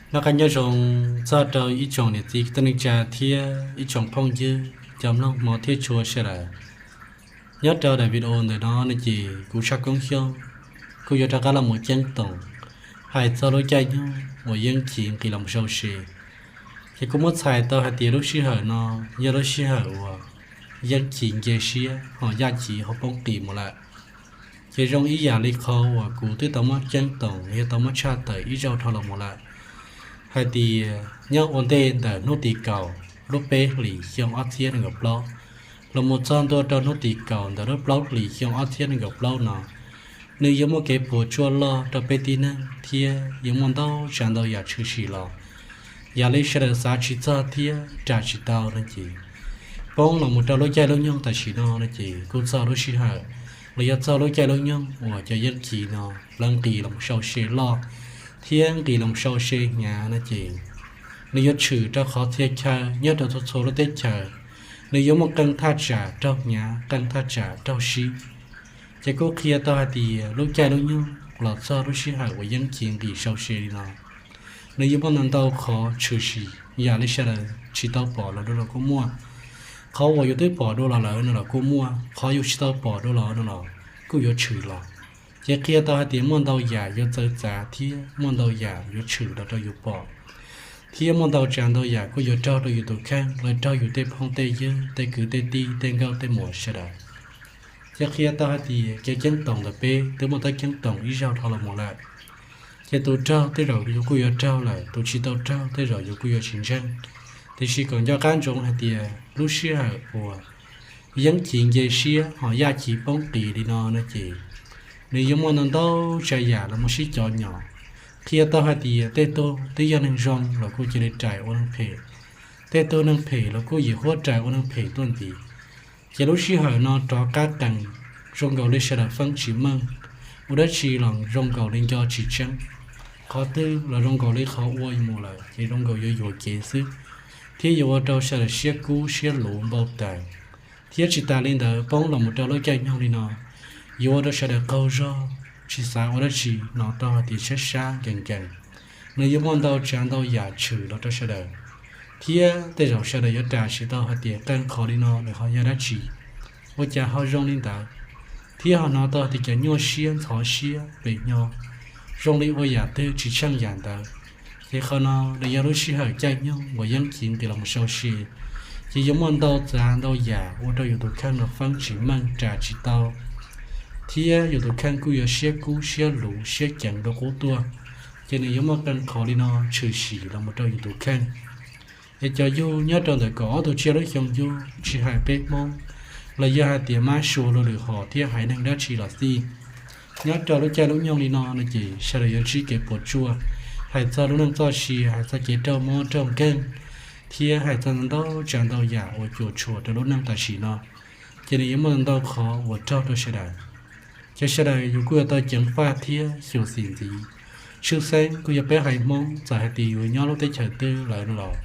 Noj qab nyob zoo txog rau ib tsoom niam txiv kwv tij neej tsa thiab ib tsoom phooj ywg cov mloog hmov thiab tshua sawv daws. Nyob rau daim video ntawm no no ces kuv Tshaj Koob Xyooj kuj yuav rov qab los mus ceeb toom hais txog lub caij nyoog uas yeeb chiv nqis los sau se. Ces kuj muab txhais tau hais tias lub sij hawm no yog lub sij hawm uas yeeb chiv nce siab ho yaj chiv ho poob qis mus lawm. Ces zoo ib yam li qhov uas kuv twb tau muab ceeb toom yog tau muab tshaj tawm ib zaug dhau los mus lawm, hais tias nyob ua ntej ntawm hnub tim kaum lub peb hlis xyoo ob txhiab nees nkaum plaub los mus txog ntua rau hnub tim kaum ntawm lub plaub hlis xyoo ob txhiab nees nkaum plaub no, nws yuav muaj kev puas tsuaj loj rau peb tib neeg thiab yuav muaj ntau tsav ntau yam tshwm sim los yam li sawv daws xav tsis txog thiab ras tsis tau no ces poob los mus rau lub caij lub nyoog tam sim no no ces kuj txog lub sij hawm los yog txog lub caij lub nyoog uas cov yeeb chiv no lawv nqis los sau se loj thiab nqis los sau se hnyav no ces nws yuav tshwm rau qhov txhia chaw nyob rau txhua txhua lub teb chaws, nws yuav muaj qee thaj tsam raug hnyav qee thaj tsam raug sib. Ces kuj qhia tau hais tias lub caij lub nyoog los txog lub sij hawm uas yeeb chiv nqis sau se li no, nws yuav muaj ntau ntau qhov tshwm sim yam li sawv daws tsis tau pom los dua los kuj muaj, qhov uas yus twb pom dua los lawm no los kuj muaj, qhov yus tsis tau pom dua los no los kuj yuav tshwm los. Ces qhia tau hais tias muaj ntau yam yuav txawv txav thiab muaj ntau yam yuav tshwm los rau yus pom, thiab muaj ntau tsav ntau yam kuj yuav raug rau yus tus kheej los raug yus tej phooj tej ywg tej kwv tej tij tej nkauj tej muam sawv daws. Ces qhia tau hais tias kev ceeb toom ntawm peb twb muaj teeb ceeb toom ib zaug dhau los mus lawm. Ces tus raug tej zaum yus kuj yuav raug lawm, tus tsis tau raug tej zaum yus kuj yuav tsis ntseeg. Tiam sis kom nco qab ntsoov hais tias lub sij hawm uas yeeb chiv nce siab ho yaj chiv poob qis li no no ces nws yuav muaj ntau ntau tsav yam los mus sib cov nyom. Qhia tau hais tias tej tug twb yog neeg zoo los kuj cia li rais ua neeg phem, tej tug neeg phem los kuj yim huab rais ua neeg phem tuaj ntxiv. Ces lub sij hawm no rov qab qees, zoo nkaus li sawv daws feeb tsis meej, ua dab tsi los zoo nkaus li nco tsis tseeb, qhov twg los zoo nkaus li qhov ua mus lawm ces zoo nkaus yuav yuam kev xwb, thiab yuav ua rau sawv daws siab kub siab luv npau taws. Thiab tsis tas li ntawd poob los mus rau lub caij nyoog li no, yuav ua rau sawv daws qaug zog, tsis xav ua dab tsi, hnov tau hais tias sab sab nkees nkees. Nws yuav muaj ntau tsav ntau yam tshwm los rau sawv daws, thiab tej zaum sawv daws yuav ras tsis tau hais tias qee qhov li no nws ho yog dab tsi, ua cas ho zoo li ntawd, thiab ho hnov tau hais tias cov nyuaj siab ntxhov siab pem nyo zoo li ua yam twg tsis tsheej yam ntawd. Ces qhov no nws yog lub sij hawm caij nyoog uas yeeb chiv nqis los mus sau se, ces yuav muaj ntau tsav ntau yam ua rau yus tus kheej no feeb tsis meej ras tsis tau, thiab yus tus kheej kuj yuav siab kub siab luv siab ceev rau qub tuaj. Ces nws yuav muaj qee qhov li no tshwm sim los mus rau yus tus kheej. Es cov yug nyob rau ntawm kaum ob tug tsiaj lub xyoo yug tsis hais peb Hmoob, los yog hais tias mab sua luag lwm hom thiab haiv neeg dab tsi los xij, nyob rau lub caij lub nyoog li no no ces sawv daws yuav ntsib kev puas tsuaj, hais txog lub neej txoj sia, hais txog kev raug mob raug nkeeg, thiab hais txog ntau tsav ntau yam uas cuam tshuam rau lub neej tam sim no. Ces nws yuav muaj ntau qhov uas raug rau sawv daws. Ces sawv daws yus kuj yuav tau ceev faj thiab xyuam xim ntxiv. Tshwj xeeb kuj yog peb haiv Hmoob, txawm hais tias yus nyob lub teb chaws twg lawm no los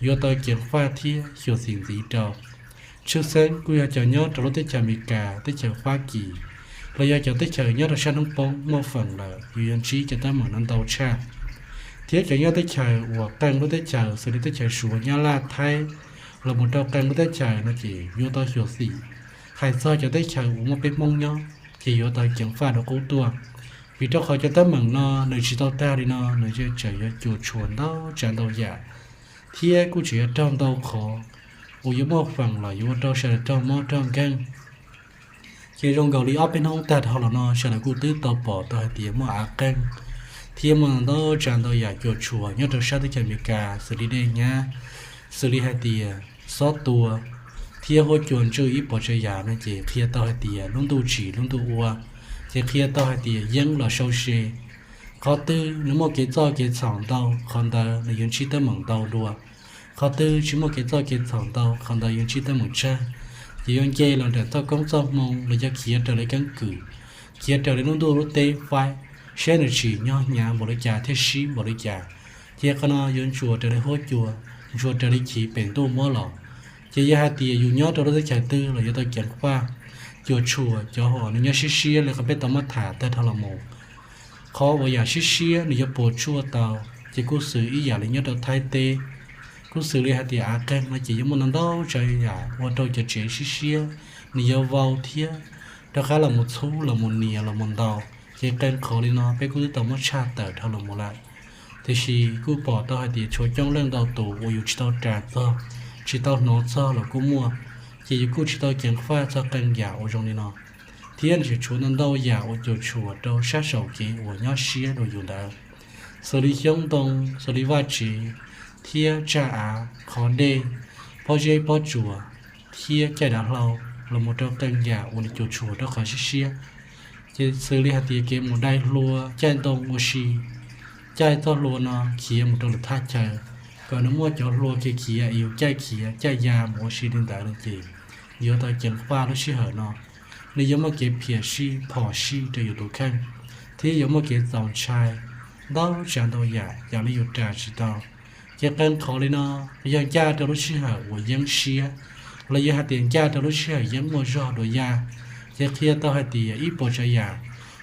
yuav tau ceev faj thiab xyuam xim ntxiv rau. Tshwj xeeb kuj yog cov nyob rau lub teb chaws Amelikas, teb chaws Fab Kis, los yog cov teb chaws nyob rau sab hnub poob muaj feem lawm yus yuav ntsib cov teeb meem no ntau tshaj. Thiab cov nyob teb chaws uas qee lub teb chaws xws li teb chaws Suav, Nyab Laj, Thaib, los mus rau qee lub teb chaws no ces yuav tau xyuam xim. Hais txog cov teb chaws uas muaj peb Hmoob nyob ces yuav tau ceev faj rau qub tuaj. Vim rau qhov cov teeb meem no nws tsis tau tag li no, nws tseem yuav cuam tshuam ntau tsav ntau yam, thiab kuj tseem yuav raug ntau qhov uas yuav muaj feem los yuav ua rau sawv daws raug mob raug nkeeg. Ces zoo nkaus li ob peb hnub tag dhau los no sawv daws kuj twb tau pom tau hais tias muaj av qeeg thiab muaj ntau tsav ntau yam cuam tshuam nyob rau sab teb chaws Amelikas xws li dej nyab, xws li hais tias xob tua, thiab huab cua ntswj ib puas tsav yam no ces qhia tau hais tias lub ntuj tsim lub ntuj ua, ces qhia tau hais tias yeeb los sau se. Qhov twg nws muaj kev txoj kev txhaum ntau, qhov ntawd nws yuav ntsib teeb meem ntau dua. Qhov twg tsis muaj kev txoj kev txhaum ntau, qhov ntawd yuav ntsib teeb meem tsawg. Ces yuav nce los ntawm txoj koob txoj hmoo los yog khiav raws li keeb kwm, khiav raws li lub ntuj lub teb faib, saib nws tsim nyog hnyav npaum li cas thiab sib npaum li cas. Ces qhov no yuav ntsuas raws li huab cua, ntsuas raws li chiv pem ntuj muab los. Ces yog hais tias yus nyob rau lub teb chaws twg los yuav tau ceev faj, cuam tshuam cov uas nws nyob siab siab li qhov peb tau muab tham tag dhau los mus. Qhov uas yam siab siab nws yuav puas tsuaj tau, ces kuj xws ib yam li nyob rau Thaib teb. Kuj xws li hais tias av qeeg no ces yuav muaj ntau ntau tsav yam ua rau cov tsev siab siab, nws yuav vau thiab rov qab los mus txhub los mus nias los mus ntaus. Ces qee qhov li no peb kuj twb tau muab tshaj tawm dhau los mus lawm. Tiam sis kuj pom tau hais tias tshuav coob leej ntau tus uas yus tsis tau ras txog, tsis tau hnov txog los kuj muaj. Ces yus kuj tsis tau ceev faj txog qee yam uas zoo li no, thiab nws tseem tshuav ntau ntau yam uas cuam tshuam rau sab saum kev uas nyob siab dua yus ntawd, xws li xyoob ntoo, xws li vaj tsev, thiab tsaj av, qhov dej, pob zeb pob tsuas, thiab caij dav hlau, los mus rau qee yam uas nws cuam tshuam rau qhov siab siab. Ces xws li hais tias kev mus dai hlua, caij ntoo ua si, caij txoj hlua no khiav mus rau lwm thaj chaw, kom nws muaj cov hlua khiav khiav es yus caij khiav caij ya mus ua si li ntawd no ces yuav tau ceev faj lub sij hawm no. Nws yuav muaj kev phiam sij phom sij rau yus tus kheej, thiab yuav muaj kev txaus ntshai ntau tsav ntau yam yam li yus ras tsis tau. Ces qee qhov li no yog ncaj rau lub sij hawm uas yeeb siab, los yog hais tias ncaj rau lub sij hawm yeeb muaj zog dua yaj. Ces qhia tau hais tias ib puas tsav yam,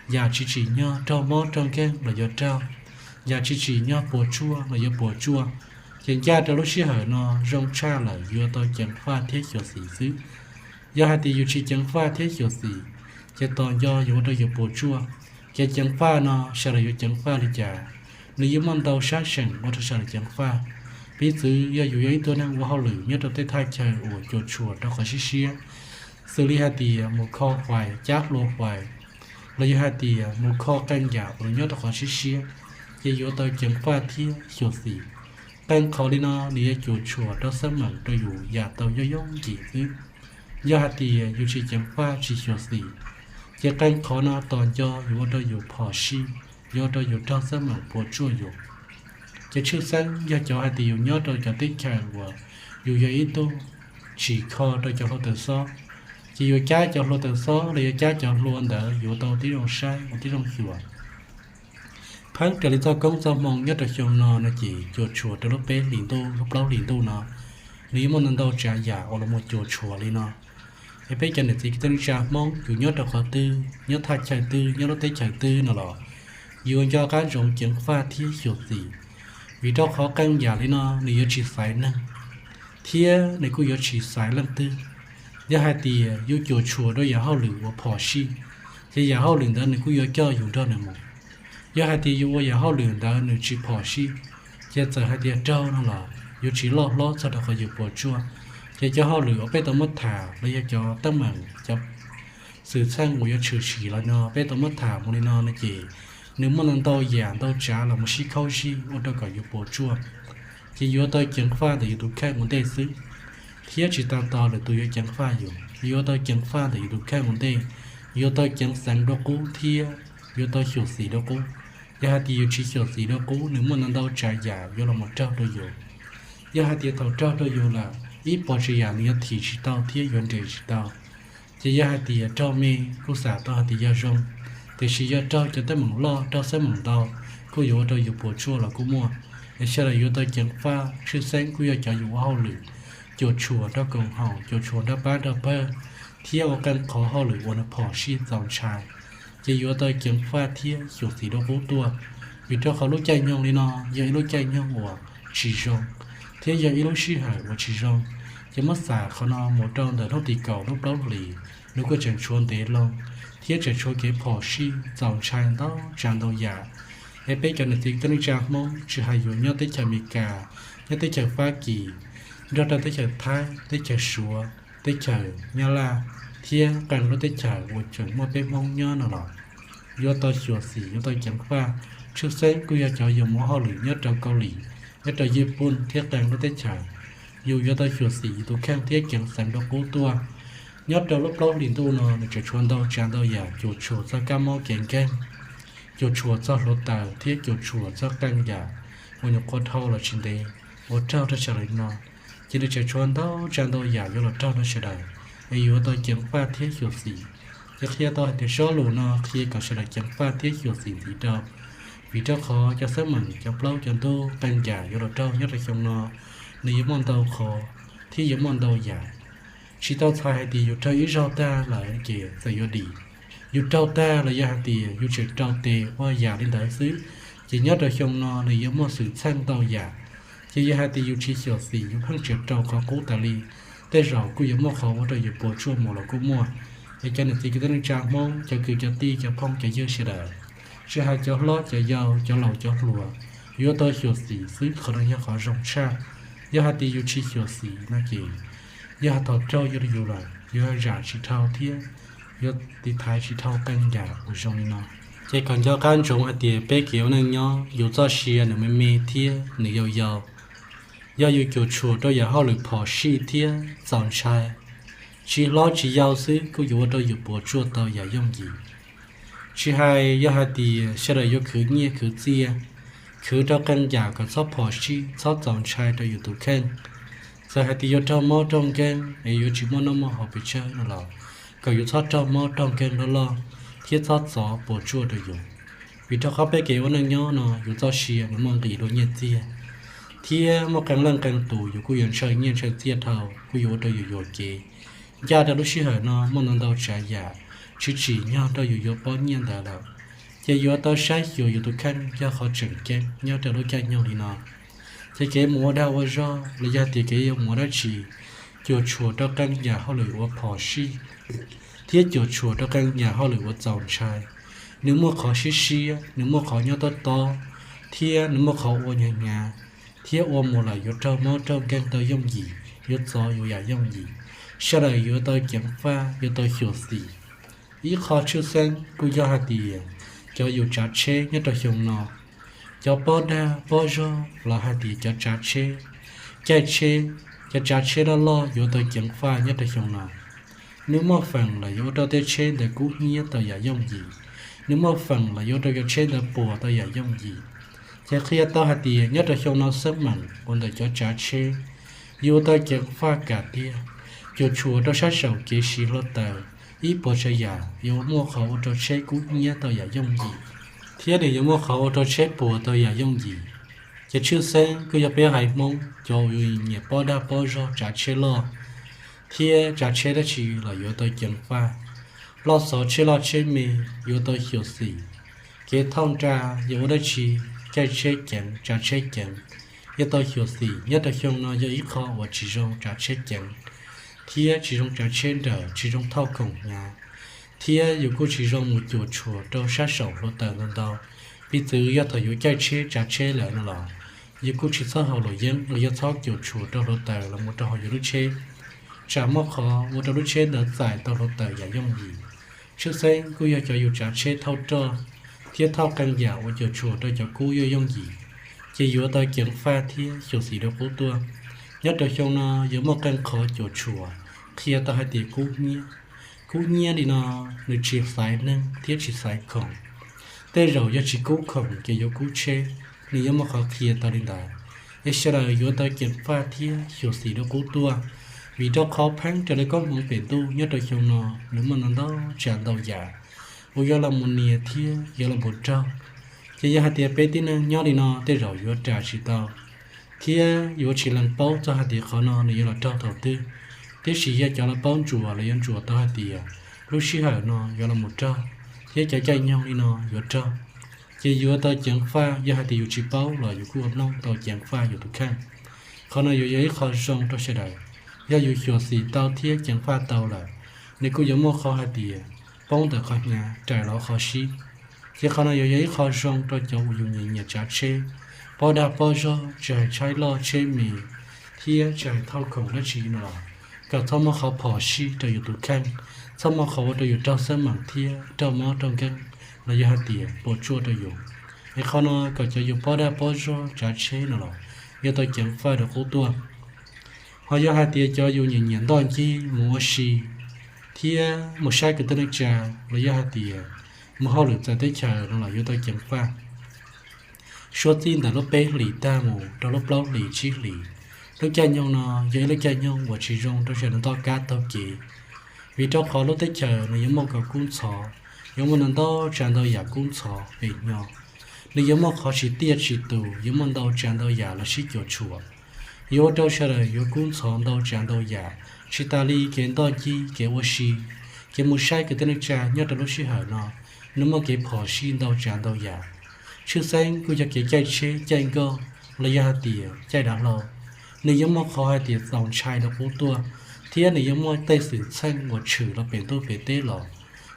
yam tsis tsim nyog raug mob raug nkeeg los yuav raug, yam tsis tsim nyog puas tsuaj los yuav puas tsuaj. Ces ncaj rau lub sij hawm no zoo tshaj lawm yuav tau ceev faj thiab xyuam xim xwb. Yog hais tias yus tsis ceev faj thiab xyuam xim, ces tos nco yuav ua rau yus puas tsuaj. Kev ceev faj no sawv daws yuav ceev faj li cas? Nws yuav muaj ntau sab seem ua rau sawv daws ceev faj. Piv txwv yog yus yog ib tug neeg ua hauj lwm nyob rau tej thaj chaw uas cuam tshuam rau qhov siab siab, xws li hais tias mus kho fais, cab hlua fais, los yog hais tias mus kho qee yam uas nws nyob rau qhov siab siab, ces yuav tau ceev faj thiab xyuam xim. Qee qhov li no nws yuav cuam tshuam rau xab meem rau yus yam tau yooj yooj yim xwb. Yog hais tias yus tsis ceev faj tsis xyuam xim, ces qee qhov no tos nco yuav ua rau yus phom sij, yuav ua rau yus raug xab meem puas tsuaj yus. Ces tshwj xeeb yog cov hais tias yus nyob rau cov teb chaws uas yus yog ib tug tsim kho rau cov hluav taws xob, ces yuav cab cov hluav taws xob los yuav cab cov hlua ntawd yuav tau tib zoo saib ua tib zoo xyuas. Pheeb raws li txoj koob txoj hmoo nyob rau xyoo no no ces cuam tshuam rau lub peb hlis ntuj lub plaub hlis ntuj no, nws yuav muaj ntau ntau tsav yam uas los mus cuam tshuam li no. Es peb cov niam txiv kwv tij neej tsa Hmoob yus nyob rau qhov twg, nyob thaj chaw twg, nyob lub teb chaws twg no los yuav nco qab ntsoov ceev faj thiab xyuam xim, vim rau qhov qee yam li no nws yuav tsis xaiv neeg, thiab nws kuj yuav tsis xaiv leej twg. Yog hais tias yus cuam tshuam rau yam hauj lwm uas phom sij, ces yam hauj lwm ntawd nws kuj yuav coj yus nrog nws mus. Yog hais tias yus ua yam hauj lwm ntawd nws tsis phom sij, ces txawm hais tias raug no los yuav tsis loj hlob txog rau qhov yus puas tsuaj. Ces cov hauj lwm uas peb tau muab tham los yog cov teeb meem, cov xwm txheej uas yuav tshwm sim los no peb tau muab tham mus li no no ces nws muaj ntau ntau yam ntau tsav los mus sib khaub zig ua rau kom yus puas tsuaj. Ces yuav tau ceev faj ntawm yus tus kheej ua ntej xwb, thiab tsis tas tos lwm tus yuav ceev faj yus, yuav tau ceev faj ntawm yus tus kheej ua ntej, yuav tau ceev xeev dua qub thiab yuav tau xyuam xim dua qub. Yog hais tias yus tsis xyuam xim dua qub nws muaj ntau ntau tsav yam yuav los mus raug rau yus. Yog hais tias thaum raug rau yus lawm ib puas tsav yam nws yuav thim tsis tau thiab yuav nres tsis tau. Ces yog hais tias raug me kuj xam tau hais tias yog zoo, tiam sis yog raug cov teeb meem loj raug xab meem ntau kuj yuav ua rau yus puas tsuaj los kuj muaj. Es sawv daws yuav tau ceev faj, tshwj xeeb kuj yog cov yus ua hauj lwm, cuam tshuam nrog koom haum, cuam tshuam nrog pab nrog pawg, thiab ua qee qhov hauj lwm uas nws phom sij txaus ntshai, ces yuav tau ceev faj thiab xyuam xim dua qub tuaj. Vim rau qhov lub caij nyoog li no yog ib lub caij nyoog uas tsis zoo, thiab yog ib lub sij hawm uas tsis zoo. Ces muab xam qhov no mus rau ntawm hnub tim kaum lub plaub hlis, nws kuj tseem tshuav ntev loo, thiab tseem tshuav kev phom sij txaus ntshai ntau tsav ntau yam. Es peb cov niam txiv kwv tij neej tsa Hmoob, tsis hais yuav nyob teb chaws Amelikas, nyob teb chaws Fab Kis, nrog rau teb chaws Thaib, teb chaws Suav, teb chaws Nyab Laj, thiab qee lub teb chaws uas tseem muaj peb Hmoob nyob no los yuav tau xyuam xim, yuav tau ceev faj. Tshwj xeeb kuj yog cov yus mus hauj lwm nyob rau Kaus Lim, nyob rau Yiv Pooj thiab qee lub teb chaws, yus yuav tau xyuam xim yus tus kheej thiab ceev xeev dua qub tuaj. Nyob rau lub plaub hlis ntuj no nws tseem tshuav ntau tsav ntau yam cuam tshuam txog kab mob kev nkeeg, cuam tshuam txog hluav taws thiab cuam tshuam txog qee yam uas nyuam qhuav dhau los tsis ntev uas raug rau sawv daws no. Ces nws tseem tshuav ntau tsav ntau yam yuav los raug rau sawv daws, es yuav tau ceev faj thiab xyuam xim. Ces qhia tau hais tias sob lus no qhia kom sawv daws ceev faj thiab xyuam xim ntxiv rau, vim rau qhov cov xab meem, cov plaub cov ntug qee yam yuav los raug nyob rau xyoo no, nws yuav muaj ntau qhov thiab yuav muaj ntau yam. Tsis tau txhais hais tias yus raug ib zaug tag lawm ces txawm yuav dim. Yus raug tag los yog hais tias yus tseem raug tes ua yam li ntawd xwb, Ces nyob rau xyoo no nws yuav muaj xwm txheej ntau yam. Ces yog hais tias yus tsis xyuam xim yus pheej tseem raug qhov qub tas li, tej zaum kuj yuav muaj qhov ua rau yus puas tsuaj mus los kuj muaj. Es cov niam txiv kwv tij neej tsa Hmoob, cov kwv cov tij cov phooj cov ywg sawv daws, tsis hais cov hlob cov yau cov laus cov hluas, yuav tau xyuam xim xwb, qhov no yog qhov zoo tshaj. Yog hais tias yus tsis xyuam xim no ces yog thaum raug yuav rau yus lawm yuav zam tsis dhau thiab yuav tiv thaiv tsis dhau qee yam uas zoo li no. Ces kom nco qab ntsoov hais tias peb kev ua neej nyob yus txoj sia nws me me thiab nws yau yau. Yog yus cuam tshuam rau yam hauj lwm phom sij thiab txaus ntshai, tsis hlob tsis yau xwb kuj yuav ua rau yus puas tsuaj tau yam yooj yim. Tsis hais yog hais tias sawv daws yuav khwv nyiaj khwv txiaj, khwv rau qee yam kom txhob phom sij txhob txaus ntshai rau yus tus kheej. Txawm hais tias yuav raug mob raug nkeeg es yuav tsis muaj noj muaj haus pes tsawg no los kom yus txhob raug mob raug nkeeg loj loj thiab txhob txov puas tsuaj rau yus. Vim rau qhov peb kev ua neej nyob no yus txoj sia nws muaj nqis dua nyiaj txiag, thiab muaj qee leej qee tus yus kuj yuav ntshaw nyiaj ntshaw txiaj dhau kuj yuav ua rau yus yuam kev. Ncaj rau lub sij hawm no muaj ntau ntau tsav yam tsis tsim nyog rau yus yuav pob nyiaj ntawd lawm. Ces yuav tau saib xyuas yus tus kheej yog qhov tseem ceeb nyob rau lub caij nyoog li no. Ces kev mus ua dag ua zog los yog tias kev yuav mus ua dab tsi, cuam tshuam rau qee yam hauj lwm uas phom sij thiab cuam tshuam rau qee yam hauj lwm uas txaus ntshai, nws muaj qhov siab siab, nws muaj qhov nyob tob tob, thiab nws muaj qhov ua hnyav hnyav, thiab ua mus lawm yuav raug mob raug nkeeg tau yooj yim, yuav txov yus yam yooj yim. Sawv daws yuav tau ceev faj, yuav tau xyuam xim. Ib qho tshwj xeeb kuj yog hais tias cov yus tsav tsheb nyob rau xyoo no, cov pob dag pob zog los hais tias cov tsav tsheb, caij tsheb, cov tsav tsheb loj loj yuav tau ceev faj nyob rau xyoo no. Nws muaj feem los yuav ua rau tej tsheb ntawd kub hnyiab tau yam yooj yim, nws muaj feem los yuav ua rau cov tsheb ntawd puas tau yam yooj yim. Ces qhia tau hais tias nyob rau xyoo no xeeb meem uas ntawm cov tsav tsheb yuav tau ceev faj kam tiag, cuam tshuam rau sab saum kev siv hluav taws ib puas tsav yam yuav muaj qhov ua rau tsheb kub hnyiab tau yam yooj yim, thiab nws yuav muaj qhov ua rau tsheb puas tau yam yooj yim. Ces tshwj xeeb kuj yog peb haiv Hmoob cov uas nyiam pob dag pob zog tsav tsheb loj thiab tsav tsheb dab tsi los yuav tau ceev faj. Loj xov tsheb loj tsheb me yuav tau xyuam xim. Kev thauj nra yuav ua dab tsi, caij tsheb ceev tsav tsheb ceev, yuav tau xyuam xim. Nyob rau xyoo no yog ib qho uas tsis zoo tsav tsheb ceev, thiab tsis zoo tsav tsheb nrawm, tsis zoo thauj khoom hnyav, thiab yus kuj tsis zoo mus cuam tshuam rau sab saum hluav taws ntau ntau. Piv txwv yog thaum yus caij tsheb tsav tsheb lawm no los yus kuj tsis txhob haus luam yeeb los yog txhob cuam tshuam rau hluav taws los mus rau hauv yus lub tsheb, tsam muaj qhov ua rau lub tsheb ntawd txais tau hluav taws yam yooj yim. Tshwj xeeb kuj yog cov yus tsav tsheb thauj roj thiab thauj qee yam uas cuam tshuam rau cov kub yuav yooj yim, ces yuav tau ceev faj thiab xyuam xim rau qub tuaj. Nyob rau xyoo no yuav muaj qee qhov cuam tshuam qhia tau hais tias kub hnyiab. Kub hnyiab li no nws tsis xaiv neeg thiab tsis xaiv khoom. Tej zaum yog tsis kub khoom ces yuav kub tsheb, nws yuav muaj qhov qhia tau li ntawd. Es sawv daws yuav tau ceev faj thiab xyuam xim rau qub tuaj, vim rau qhov pheeb raws li koob hmoov pem ntuj nyob rau xyoo no nws muaj ntau ntau tsav ntau yam uas yuav los mus nias thiab yuav los mus raug. Ces yog hais tias peb tib neeg nyob li no tej zaum yuav ras tsis tau, thiab yuav tsis lees paub txog hais tias qhov no nws yuav los raug thaum twg. Tiam sis yog cov lawv paub ntsuas lawv yuav ntsuas tau hais tias lub sij hawm no yuav los mus raug, thiab cov caij nyoog li no yuav raug. Ces yuav tau ceev faj, yog hais tias yus tsis paub los yus kuj ua mloog tau ceev faj yus tus kheej. Qhov no yuav yog ib qho zoo rau sawv daws. Yog yus xyuam xim tau thiab ceev faj tau lawm, nws kuj yuav muaj qhov hais tias poob ntawm qhov hnyav rais los qhov sib. Ces qhov no yuav yog ib qho zoo rau cov uas yus nyiam nyiam tsav tsheb, pob dag pob zog, tsis hais tsheb loj tsheb me, thiab tsis hais thauj khoom dab tsi no los, kom txhob muaj qhov phom sij rau yus tus kheej, txhob muaj qhov ua rau yus raug xab meem thiab raug mob raug nkeeg, los yog hais tias puas tsuaj rau yus. Es qhov no kom cov yus pob dag pob zog tsav tsheb no los yuav tau ceev faj rau qub tuaj. Ho yog hais tias cov yus nyiam nyiam ntoj ncig mus ua si thiab mus saib kwv tij neej tsa, los yog hais tias mus hauj lwm txawv teb chaws no los yuav tau ceev faj. Suab txij ntawm lub peb hlis tag mus rau lub plaub hlis tsib hlis, lub caij nyoog no yog ib lub caij nyoog uas tsis zoo rau sawv daws ntoj kab taug kev, vim rau qhov lub teb chaws nws yuav muaj kom kub ntxhov, yuav muaj ntau ntau tsav ntau yam kub ntxhov pem nyo. Nws yuav muaj qhov tsis tiaj tsis tus, yuav muaj ntau tsav ntau yam los sib cuam tshuam, yuav ua rau sawv daws yuav kub ntxhov ntau tsav ntau yam, tsis tas li kev ntoj ncig, kev ua si, kev mus saib kwv tij neej tsa nyob rau lub sij hawm no, nws muaj kev phom sij ntau tsav ntau yam. tshwj xeeb kuj yog kev caij tsheb caij nkoj los yog hais tias caij dav hlau. Nws yuav muaj qhov hais tias txaus ntshai rau qub tuaj, thiab nws yuav muaj tej xwm txheej uas tshwm los pem ntuj pem teb los.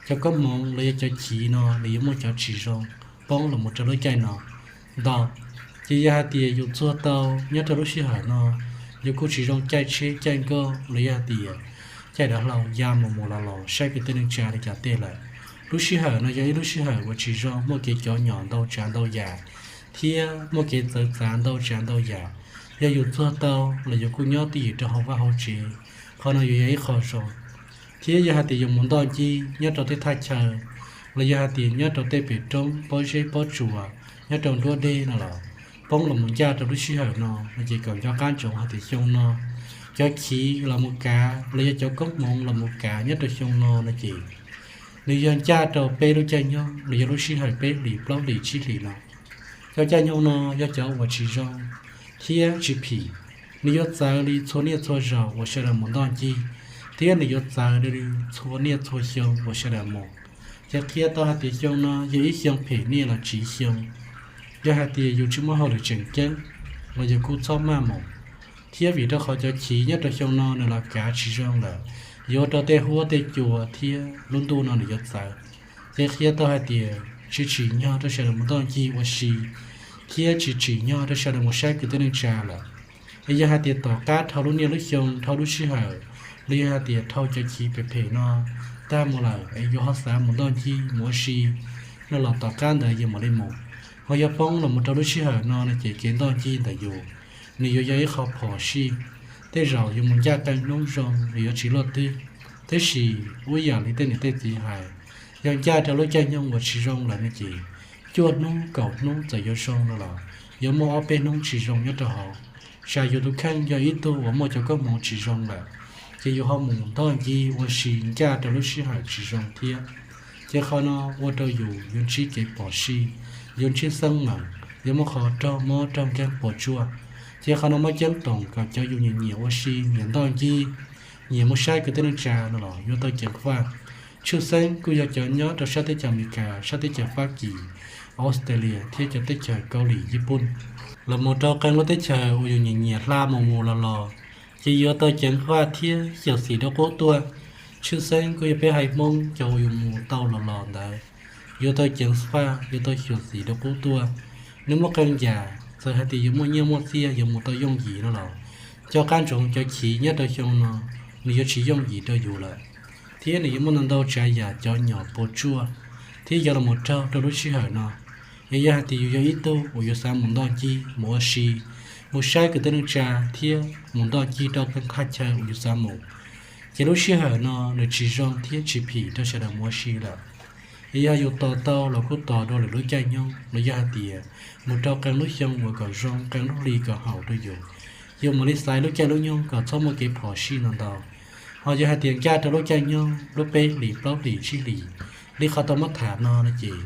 Cov koob hmoov los yog cov chiv no nws yuav muaj cov tsis zoo poob los mus rau lub caij no ntau. Ces yog hais tias yus txuag tau nyob rau lub sij hawm no, yus kuj tsis zoo caij tsheb caij nkoj los yog hais tias caij dav hlau ya mus mus los los saib kwv tij neej tsa li cas tej lawm. Lub sij hawm no yog ib lub sij hawm uas tsis zoo, muaj kev cov nyom ntau tsav ntau yam, thiab muaj kev txawv txav ntau tsav ntau yam. Yog yus txuag tau los yus kuj nyob twj ywm rau hauv vaj hauv tsev, qhov no yuav yog ib qho zoo. Thiab yog hais tias yus mus ntoj ncig nyob rau tej thaj chaw, los yog hais tias nyob rau tej pem roob pob zeb pob tsuas, nyob rau nruab dej no los poob los mus ncaj rau lub sij hawm no no ces kom nco qab ntsoov hais tias xyoo no cov chiv los mus kav los yog cov koob hmoov los mus kav nyob rau xyoo no no ces nws yog ncaj rau peb lub caij nyoog los yog lub sij hawm peb hlis plaub hlis tsib hlis no. Cov caij nyoog no yog cov uas tsis zoo thiab tsis phim. Nws yuav txawv li txhua niaj txhua zaus uas sawv daws mus ntoj ncig, thiab nws yuav txawv li txhua niaj txhua xyoo uas sawv daws mus. Ces qhia tau hais tias xyoo no yog ib xyoo phem niaj los tsiv xyoo. Yog hais tias yus tsis muaj hauj lwm tseem ceeb los yus kuj txhob maj mus. Thiab vim rau qhov cov chiv nyob rau xyoo no nws los kav tsis zoo lawm, yuav ua rau tej huab tej cua thiab lub ntuj no nws yuav txawv. Ces qhia tau hais tias tsis tsim nyog rau sawv daws mus ntoj ncig ua si, thiab tsis tsim nyog rau sawv daws mus saib kwv tij neej tsa lawm. Es yog hais tias tom qab dhau lub niaj lub xyoo, dhau lub sij hawm, los yog hais tias dhau cov chiv phem phem no tag mus lawm es yus ho xav mus ntoj ncig mus ua si no los tom qab ntawd yus mam li mus. Ho yog poob los mus rau lub sij hawm no no ces kev ntoj ncig ntawm yus nws yuav yog ib qho phom sij. Tej zaum yus mus ncaj qee hnub zoo nws yuav tsis luaj twg, tab sis ua yam li tej niam tej txiv hais, yog ncaj rau lub caij nyoog uas tsis zoo lawm no ces cuaj hnub kaum hnub txawm yuav zoo no los yuav muaj ob peb hnub tsis zoo nyob rau hauv. Tsam yus tus kheej yog ib tug uas muaj cov koob hmoov tsis zoo lawm, ces yus ho mus ntoj ncig ua si ncaj rau lub sij hawm tsis zoo thiab. Ces qhov no ua rau yus yuav ntsib kev phom sij, yuav ntsib xeeb meem, yuav muaj qhov raug mob raug nkeeg puas tsuaj. Ces qhov no muab ceeb toom kom cov yus nyiam nyiam ua si, nyiam ntoj ncig, nyiam mus saib kwv tij neej tsa no los yuav tau ceev faj. Tshwj xeeb kuj yog cov nyob rau sab teb chaws Amelikas, sab teb chaws Fab Kis, Australia thiab cov teb chaws Kaus Lim, Yiv Pooj, los mus rau qee lub teb chaws uas yus nyiam nyiam hla mus mus los los, ces yuav tau ceev faj thiab xyuam xim rau qub tuaj. Tshwj xeeb kuj yog peb haiv Hmoob cov uas yus mus tau los los ntawd, yuav tau ceev faj, yuav tau xyuam xim rau qub tuaj. Nws muaj qee yam, txawm hais tias yus muaj nyiaj muaj txiaj yuav mus tau yooj yim no los, nco qab ntsoov cov chiv nyob rau xyoo no nws yuav tsis yooj yim rau yus lawm, thiab nws yuav muaj ntau ntau tsav yam cov nyom puas tsuaj thiab yuav los mus raug rau lub sij hawm no. Es yog hais tias yus yog ib tug uas yus xav mus ntoj ncig mus ua si, mus saib kwv tij neej tsa thiab mus ntoj ncig rau qee thaj chaw uas yus xav mus, ces lub sij hawm no nws tsis zoo thiab tsis phim rau sawv daws mus ua si lawm. Es yog yus tos tau los kuj tos dua lwm lub caij nyoog los yog hais tias mus rau qee lub xyoo uas kom zoo, qee lub hli kom haum rau yus, yus mam li xaiv lub caij lub nyoog kom txhob muaj kev phom sij no ntau. Ho yog hais tias ncaj rau lub caij nyoog lub peb hlis plaub hlis tsib hlis li qhov tau muab tham no no ces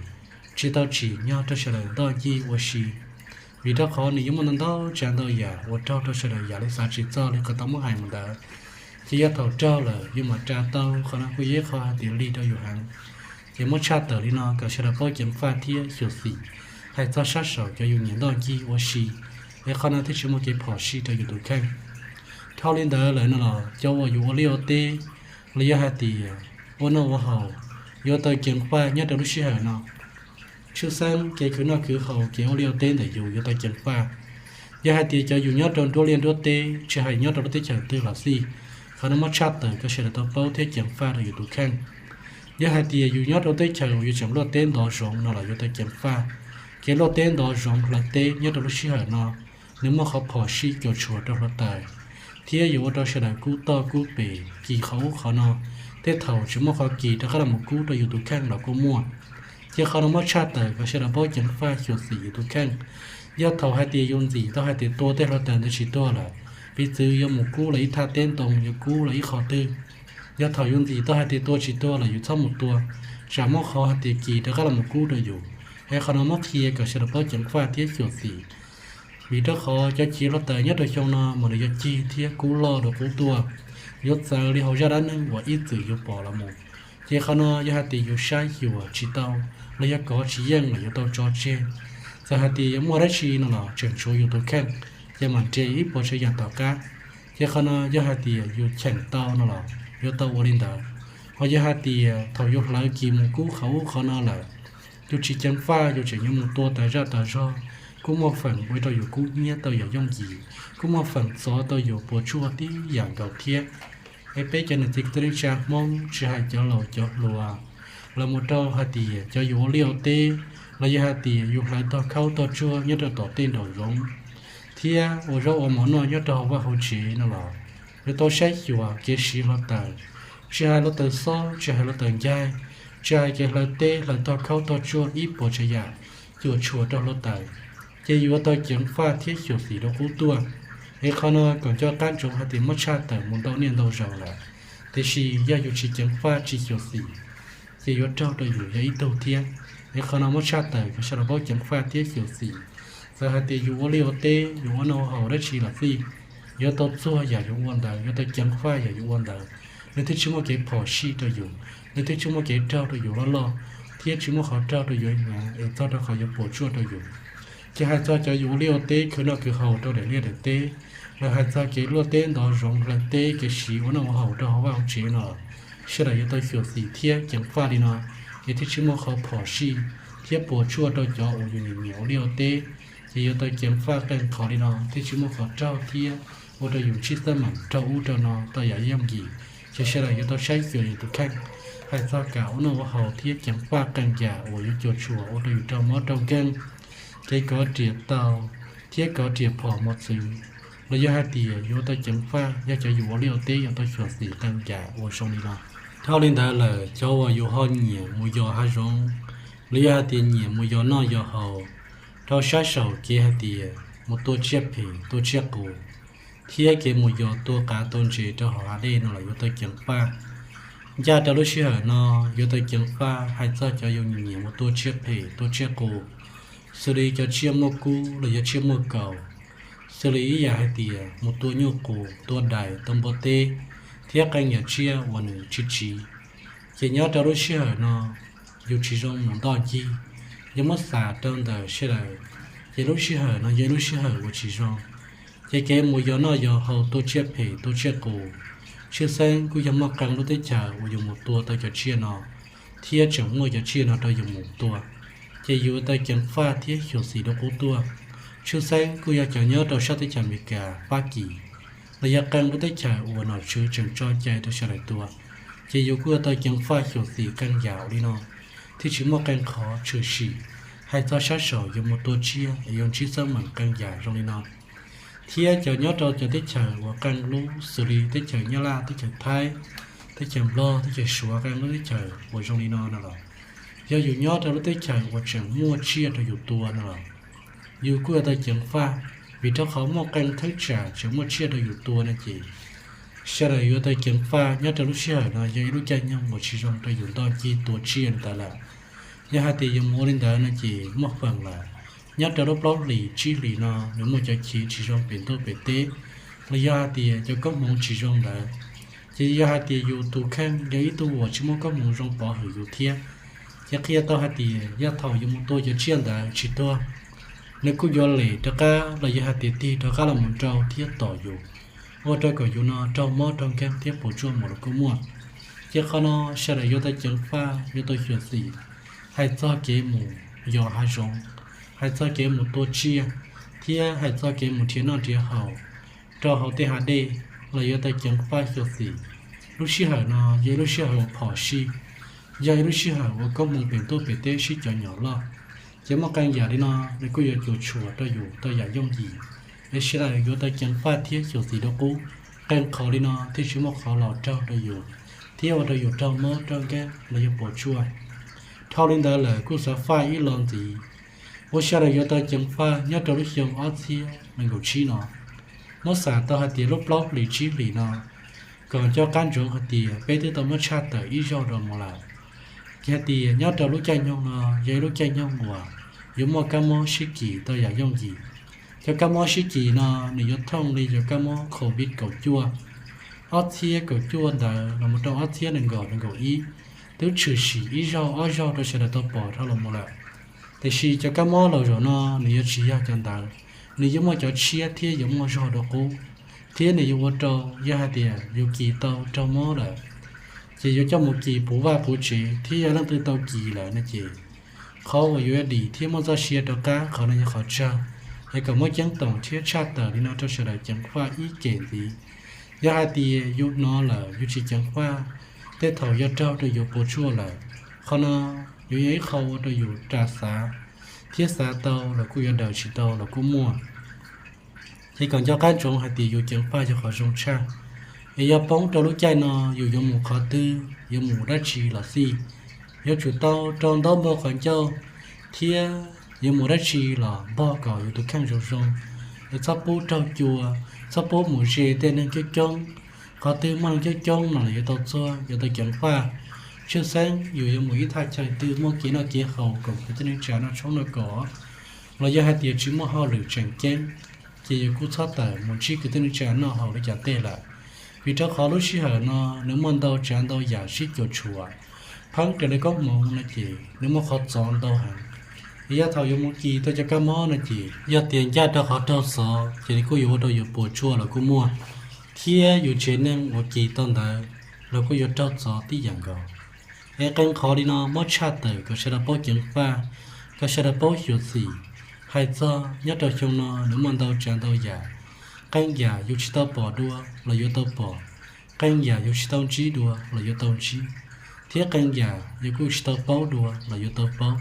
tsis tau tsim nyog rau sawv daws ntoj ncig ua si, vim rau qhov nws yuav muaj ntau ntau tsav ntau yam uas raug rau sawv daws yam li xav tsis txog li qhov tau muab hais mus ntawd. Ces yog thaum raug lawm yus mam tsa tau, qhov no kuj yog ib qho hais tias lig rau yus heev. Ces muab tshaj tawm li no kom sawv daws paub ceev faj thiab xyuam xim, hais txog sab saum cov yus nyiam ntoj ncig ua si, es qhov no thiaj tsis muaj kev phom sij rau yus tus kheej. Dhau li ntawd lawm no los cov uas yus ua liaj ua teb los yog hais tias ua noj ua haus, yuav tau ceev faj nyob rau lub sij hawm no. Tshwj xeeb kev khwv noj khwv haus, kev ua liaj ua teb ntawm yus yuav tau ceev faj. Yog hais tias cov yus nyob rau nruab liaj nruab teb, tsis hais nyob rau lub teb chaws twg los xij, qhov no muab tshaj tawm kom sawv daws tau paub thiab ceev faj rau yus tus kheej. Yog hais tias yus nyob rau teb chaws uas yuav tseem luaj teb ntov zoov no los yuav tau ceev faj. Kev luaj teb ntov zoov hlawv teb nyob rau lub sij hawm no, nws muaj qhov phom sij cuam tshuam rau hluav taws, thiab yuav ua rau sawv daws kub toj kub pem, kis qhov ub qhov no. Tej thaum tsis muaj qhov kis rov qab los mus kub rau yus tus kheej los kuj muaj. Ces qhov no muab tshaj tawm kom sawv daws paub ceev faj xyuam xim yus tus kheej. Yog thaum hais tias yus ntxim tau hais tias tua tej hluav taws ntawd tsis tuag lawm, piv txwv yuav mus kub los ib thaj teb ntoo, yuav kub los ib qho twg, yog thaum yus ntxim tau hais tias tua tsis tuag lawm yus txhob mus tua, tsam muaj qhov hais tias kis rov qab los mus kub rau yus. Es qhov no muab qhia kom sawv daws paub ceev faj thiab xyuam xim. Vim rau qhov cov chiv hluav taws nyob rau xyoo no mas nws yuav cig thiab kub loj rau qub tuaj, yuav txawv li hauv zaj dab neeg uas ib txwm yus pom los mus. Ces qhov no yog hais tias yus saib xyuas tsis tau los yog kov tsis yeej los yuav tau tso tseg. Txawm hais tias yuav muaj dab tsi no los tseem tshuav yus tus kheej, ces mam nres ib puas tsav yam tom qab. Ces qhov no yog hais tias yus cheem tau no los yuav tau ua li ntawd. Ho yog hais tias thaum yus hlawv kis mus kub qhov ub qhov no lawm, yus tsis ceev faj, yus tseem yuav mus tua tas zaj tas zog, kuj muaj feem ua rau yus kub hnyiab tau yam yooj yim, kuj muaj feem txov tau yus puas tsuaj tib yam nkaus thiab. Es peb cov niam txiv kwv tij neej tsa Hmoob, tsis hais cov laus cov hluas, los mus rau hais tias cov yus ua liaj ua teb, los yog hais tias yus hlawv tog khaub tog tsuag nyob rau tom tej nraum zoov, thiab ua zaub ua mov noj nyob rau hauv vaj hauv tsev no los yuav tau saib xyuas kev siv hluav taws. Tsis hais hluav taws xob, tsis hais hluav taws ncaig, tsis hais kev hlawv teb hlawv tog khaub tog tsuag ib puas tsav yam cuam tshuam rau hluav taws, ces yuav tau ceev faj thiab xyuam xim rau qub tuaj. Es qhov no kom nco qab ntsoov hais tias muab tshaj tawm mus ntau niaj ntau zaus lawm, tiam sis yog yus tsis ceev faj tsis xyuam xim, ces yuav raug rau yus yog ib tug thiab. Es qhov no muab tshaj tawm kom sawv daws paub ceev faj thiab xyuam xim. Txawm hais tias yus ua liaj ua teb, yus ua noj ua haus dab tsi los xij, yuav tau txuag yam yus ua ntawd, yuav tau ceev faj yam yus ua ntawd, nws thiaj tsis muaj kev phom sij rau yus, nws thiaj tsis muaj kev raug rau yus loj loj, thiab tsis muaj qhov raug rau yus hnyav es txog rau qhov yuav puas tsuaj rau yus. Ces hais txog cov yus ua liaj ua teb khwv noj khwv haus rau daim liaj daim teb, los hais txog kev luaj teb ntov zoov hlawv teb kev siv ua noj ua haus rau hauv vaj hauv tsev no, sawv daws yuav tau xyuam xim thiab ceev faj li no, ces thiaj tsis muaj qhov phom sij thiab puas tsuaj rau cov uas yus nyiam nyiam ua liaj ua teb. Ces yuav tau ceev faj qee qhov li no thiaj tsis muaj qhov raug thiab ua rau yus ntsib xab meem raug ub rau no tau yam yooj yim. Ces sawv daws yuav tau saib xyuas yus tus kheej. Hais txog kam ua noj ua haus thiab ceev faj qee yam uas yuav cuam tshuam ua rau yus raug mob raug nkeeg, kev kov riam tau thiab kov riam phom mos txwv, los yog hais tias yuav tau ceev faj yog cov yus ua liaj ua teb yuav tau xyuam xim qee yam uas zoo li no. Dhau li ntawd lawm, cov uas yus ho nyiam mus yos hav zoov, los yog hais tias nyiam mus yos noj yos haus, rau sab saum kev hais tias mus tua tsiaj phem tua tsiaj qus, thiab kev mus yos tua qav tua ntses rau hauv hav dej no los yuav tau ceev faj. Ncaj rau lub sij hawm no yuav tau ceev faj hais txog cov yus nyiam mus tua tsiaj phem tua tsiaj qus, xws li cov tsiaj muaj kub los yog tsiaj muaj kaus, xws li ib yam hais tias mus tua nyuj qus, tua dais, tua npua teb, thiab qee yam tsiaj uas nws tsis tsiv. Ces nyob rau lub sij hawm no yus tsis zoo mus ntoj ncig, yog muab xav rau ntawm sawv daws, ces lub sij hawm no yog ib lub sij hawm uas tsis zoo. Ces kev mus yos noj yos haus tua tsiaj phem tua tsiaj qus, tshwj xeeb kuj yog muaj qee lub teb chaws uas yus mus tua tau cov tsiaj no, thiab tseem muaj cov tsiaj no rau yus mus tua, ces yus tau ceev faj thiab xyuam xim rau qub tuaj. Tshwj xeeb kuj yog cov nyob rau sab teb chaws Amelikas, Fab Kis, los yog qee lub teb chaws uas nom tswv tseem tso cai rau sawv daws tua, ces yus kuj yuav tau ceev faj xyuam xim qee yam li no, thiaj tsis muaj qee qhov tshwm sim hais txog sab saum yuav mus tua tsiaj es yuav ntsib xab meem qee yam zoo li no. Thiab cov nyob rau cov teb chaws uas qee lub xws li teb chaws Nyab Laj, teb chaws Thaib, teb chaws Nplog, teb chaws Suav, qee lub teb chaws uas zoo li no no los, yog yus nyob rau lub teb chaws uas tseem muaj tsiaj rau yus tua no los, yus kuj yuav tau ceev faj, vim rau qhov muaj qee thaj tsam tseem muaj tsiaj rau yus tua no ces sawv daws yuav tau ceev faj. Nyob rau lub sij hawm no yog ib lub caij nyoog uas tsis zoo rau yus ntoj ncig tua tsiaj li ntawd lawm. Yog hais tias yus mus ua li ntawd no ces muaj feem lawm, nyob rau lub plaub hlis tsib hlis no nws muaj cov chiv tsis zoo pem ntuj pem teb, los yog hais tias cov koob hmoov tsis zoo ntawd, ces yog hais tias yus tus kheej yog ib tug uas tsis muaj koob hmoov zoo pov hwm yus thiab, ces qhia tau hais tias yog thaum yus mus tua cov tsiaj ntawd tsis tuag, nws kuj yuav lem rov qab los yog hais tias tig rov qab los mus nrau thiab tom yus, ua rau kom yus no raug mob raug nkeeg thiab puas tsuaj mus los kuj muaj. Ces qhov no sawv daws yuav tau ceev faj, yuav tau xyuam xim, hais txog kev mus yos hav zoov, hais txog kev mus tua tsiaj, thiab hais txog kev mus nrhiav noj nrhiav haus rau hauv tej hav dej los yuav tau ceev faj xyuam xim. Lub sij hawm no yog ib lub sij hawm uas phom sij, yog ib lub sij hawm uas koob hmoov pem ntuj pem teb sib cov nyom loj. Ces muaj qee yam li no nws kuj yuav cuam tshuam rau yus tau yam yooj yim, es sawv daws yuav tau ceev faj thiab xyuam xim rau qub. Qee qhov li no thiaj tsis muaj qhov los raug rau yus thiab ua rau yus raug mob raug nkeeg los yog puas tsuaj. Dhau li ntawd lawm kuj xav faj ib lo ntxiv, uas sawv daws yuav tau ceev faj nyob rau lub xyoo ob txhiab nees nkaum tsib no. Muab xav tau hais tias lub plaub hlis tsib hlis no, kom nco qab ntsoov hais tias peb twb tau muab tshaj tawm ib zaug rau mus lawm. Ces hais tias nyob rau lub caij nyoog no yog ib lub caij nyoog uas yuav muaj kab mob sib kis tau yam yooj yim. Cov kab mob sib kis no nws yuav thooj li cov kab mob Covid kaum cuaj, ob txhiab kaum cuaj ntawd los mus rau ob txhiab nees nkaum nees nkaum ib, twb tshwm sim ib zaug ob zaug rau sawv daws tau pom dhau los mus lawm. Tiam sis cov kab mob laus zaum no nws yuav tsis yog cov ntawd, nws yuav muaj cov tshiab thiab yuav muaj zog dua qub, thiab nws yuav ua rau yog hais tias yus kis tau raug mob lawm, ces yuav coj mus kis puv vaj puv tsev, thiab yog leej twg tau kis lawm no ces qhov uas yuav dim thiab muaj txoj sia rov qab qhov no yog qhov tsawg. Es kom muab ceeb toom thiab tshaj tawm li no rau sawv daws ceev faj ib kem ntxiv. Yog hais tias yus hnov lawm yus tsis ceev faj, tej thaum yog raug rau yus puas tsuaj lawm, qhov no yuav yog ib qho ua rau yus ras xav, thiab xav tau los kuj yuav daws tsis tau los kuj muaj. Ces kom nco qab ntsoov hais tias yus ceev faj yog qhov zoo tshaj. Es yog poob rau lub caij no yus yuav mus qhov twg, yuav mus dab tsi los xij, yuav tsum tau rau ntaub npog qhov ncauj, thiab yuav mus dab tsi los npog kom yus tus kheej zoo zoo. Es txhob pub raug cua, txhob pub mus ze tej neeg coob coob. Qhov twg muaj neeg coob coob no los yuav tau txuag, yuav tau ceev faj. Tshwj xeeb yus yuav mus ib thaj chaw twg muaj kev noj kev haus kom kwv tij neej tsa noj tshoob noj kos, los yog hais tias tsis muaj hauj lwm tseem ceeb, ces yus kuj txhob tawm mus ntsib kwv tij neej tsa noj haus li cas tej lawm. Vim rau qhov lub sij hawm no nws muaj ntau tsav ntau yam sib cuam tshuam, pheeb raws li koob hmoov no ces nws muaj qhov txov ntau heev. Es yog thaum yuav mus kis tau cov kab mob no ces yog tias ncaj rau qhov raug txov ces nws kuj yuav ua rau yus puas tsuaj los kuj muaj, thiab yus tsev neeg uas kis tau ntawd los kuj yuav raug txov tib yam nkaus. Es qee qhov li no muab tshaj tawm kom sawv daws paub ceev faj, kom sawv daws paub xyuam xim. Hais txog nyob rau xyoo no nws muaj ntau tsav ntau yam, qee yam yus tsis tau pom dua los yuav tau pom, qee yam yus tsis tau ntsib dua los yuav tau ntsib, thiab qee yam yus kuj tsis tau paub dua los yuav tau paub.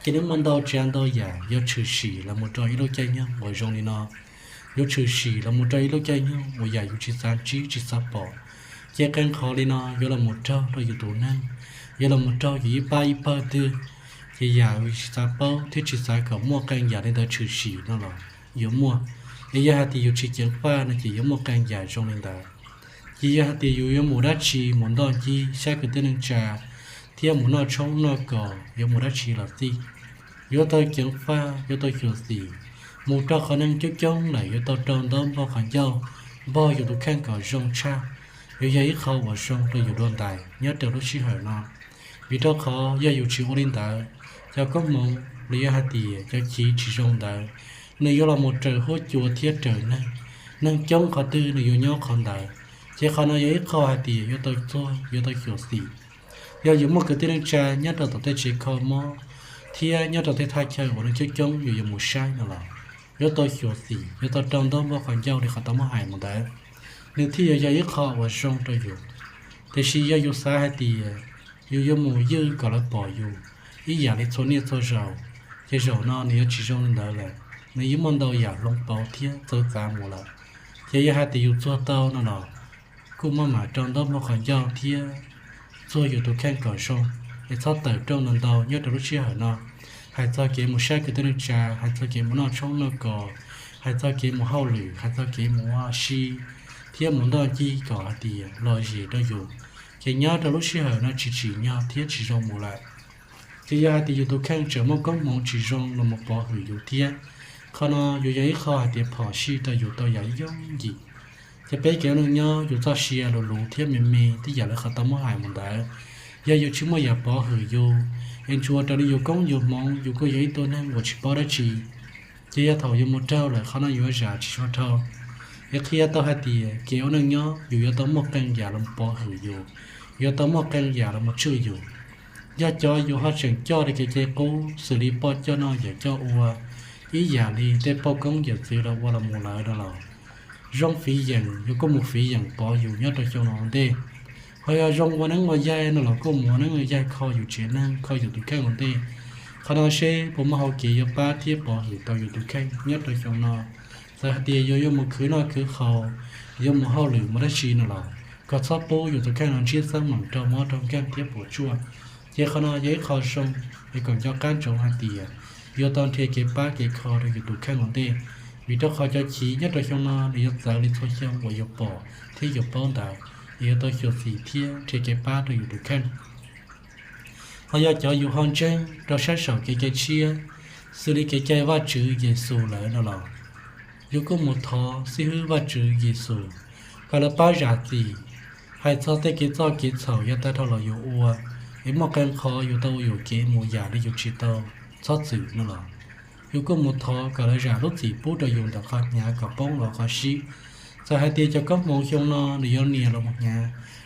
Ces nws muaj ntau tsav ntau yam yuav tshwm sim los mus rau ib lub caij nyoog uas zoo li no, yuav tshwm sim los mus rau ib lub caij nyoog uas yam yus tsis xav ntsib tsis xav pom. Ces qee qhov li no yuav los mus raug rau yus tus neeg, yuav los mus raug yus ib pab ib pawg twg. Ces yam yus tsis xav paub thiab tsis xav kom muaj qee yam li ntawd tshwm sim no los yuav muaj. Es yog hais tias yus tsis ceev faj no ces yuav muaj qee yam zoo li ntawd. Ces yog hais tias yus yuav mus dab tsi, mus ntoj ncig saib kwv tij neej tsa, thiab mus noj tshoob noj kos, yuav mus dab tsi los xij, yuav tau ceev faj, yuav tau xyuam xim. Mus rau qhov neeg coob coob lawm yuav tau rau ntaub npog qhov ncauj, npog yus tus kheej kom zoo tshaj. Yuav yog ib qho uas zoo rau yus dua ntais nyob rau lub sij hawm no. Vim rau qhov yog yus tsis ua li ntawd, cov koob hmoov los yog hais tias cov chiv tsis zoo ntawd, nws yuav los mus raws huab cua thiab raws neeg. Neeg coob qhov twg nws yuav nyob qhov ntawd. Ces qhov no yog ib qho hais tias yuav tau txuag, yuav tau xyuam xim. Yog yus muaj kwv tij neej tsa nyob rau tom tej tsev kho mob thiab nyob rau tej thaj chaw uas neeg coob coob yus yuav mus saib no los yuav tau xyuam xim, yuav tau rau ntaub npog qhov ncauj li qhov tau muab hais mus ntawd, nws thiaj yuav yog ib qho uas zoo rau yus. Tiam sis yog yus xav hais tias yus yuav mus ywj kom lawv pom yus ib yam li txhua niaj txhua zaus, ces zaum no nws yuav tsis zoo li ntawd lawm, nws yuav muaj ntau yam hloov pauv thiab txawv txav mus lawm. Ces yog hais tias yus txuag tau no los kuj muab mam rau ntaub npog qhov ncauj thiab txuag yus tus kheej kom zoo, es txhob tawm rooj ntau ntau nyob rau lub sij hawm no. Hais txog kev mus saib kwv tij neej tsa, hais txog kev mus noj tshoob noj kos, hais txog kev mus hauj lwm, hais txog kev mus ua si, thiab mus ntoj ncig kom hais tias lom zem rau yus, ces nyob rau lub sij hawm no tsis tsim nyog thiab tsis zoo mus lawm. Ces yog hais tias yus tus kheej tseem muaj koob hmoov tsis zoo los mus pov hwm yus thiab, qhov no yuav yog ib qho hais tias phom sij rau yus tau yam yooj yim. Ces peb kev ua neej nyob yus txoj sia luv luv thiab me me tib yam li qhov tau muab hais mus ntawd. Yog yus tsis muaj yam pov hwm yus, es tsuas raws li yus koob yus hmoov, yus kuj yog ib tug neeg uas tsis paub dab tsi. Ces yog thaum yuav mus raug lawm qhov no yuav zam tsis tshua dhau. Es qhia tau hais tias kev ua neej nyob yus yuav tau muaj qee yam los pov hwm yus, yuav tau muaj qee yam los mus tswj yus. Yog cov yus ho tseem coj li kev cai qub xws li poj coj noj yawm coj ua, ib yam li tej poj koob yawm txwv los ua los mus lawm no los zoo fiv yeem, yus kuj mus fiv yeem pov yus nyob rau xyoo no ua ntej. Ho yog zoo ua neeb ua yaig no los kuj mus ua neeb ua yaig kho yus tsev neeg, kho yus tus kheej ua ntej. Qhov no seb puas muaj hau kev yuav pab thiab pov hwm tau yus tus kheej nyob rau xyoo no. Txawm hais tias yus yuav mus khwv noj khwv haus, yuav mus hauj lwm mus dab tsi no los kom txhob pub yus tus kheej no ntsib xeeb meem raug mob raug nkeeg thiab puas tsuaj. Ces qhov no yog ib qho zoo, es kom nco qab ntsoov hais tias yuav tau nrhiav kev pab kev kho rau yus tus kheej ua ntej, vim rau qhov cov chiv nyob rau xyoo no nws yuav txawv li txhua xyoo uas yus pom thiab yus paub ntawd, es yuav tau xyuam xim thiab nrhiav kev pab rau yus tus kheej. Ho yog cov yus ho ntseeg rau sab saum kev cai tshiab, xws li kev cai Vajtswv Yexus lawm no los, yus kuj mus thov xib hwb Vajtswv Yexus kom lawv pab zam txim, hais txog tej kev txoj kev txhaum yav tag dhau los yus ua, es muaj qee qhov yus tau ua yuam kev mus yam li yus tsis tau txhob txwm no los, yus kuj mus thov kom lawv zam lub txim pub rau yus ntawm qhov hnyav kom poob los qhov sib. Txawm hais tias cov koob hmoov xyoo no nws yuav nias los mus hnyav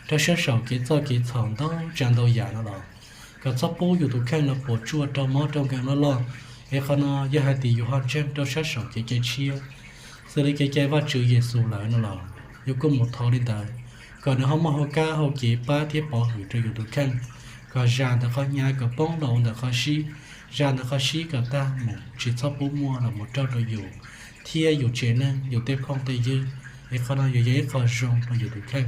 rau sab saum kev txoj kev txhaum ntau tsav ntau yam no los, kom txhob pub yus tus kheej no puas tsuaj raug mob raug nkeeg loj loj. Es qhov no yog hais tias yus ho ntseeg rau sab saum kev cai tshiab, xws li kev cai Vajtswv Yexus lawm no los, yus kuj mus thov li ntawd, kom nws ho muaj hauv kab hauv kev pab thiab pov hwm rau yus tus kheej, kom zam ntawm qhov hnyav kom poob los ua ntawm qhov sib, zam ntawm qhov sib kom tag mus tsis txhob pub muaj los mus raug rau yus thiab yus tsev neeg yus tej phooj tej ywg. Es qhov no yuav yog ib qho zoo rau yus tus kheej.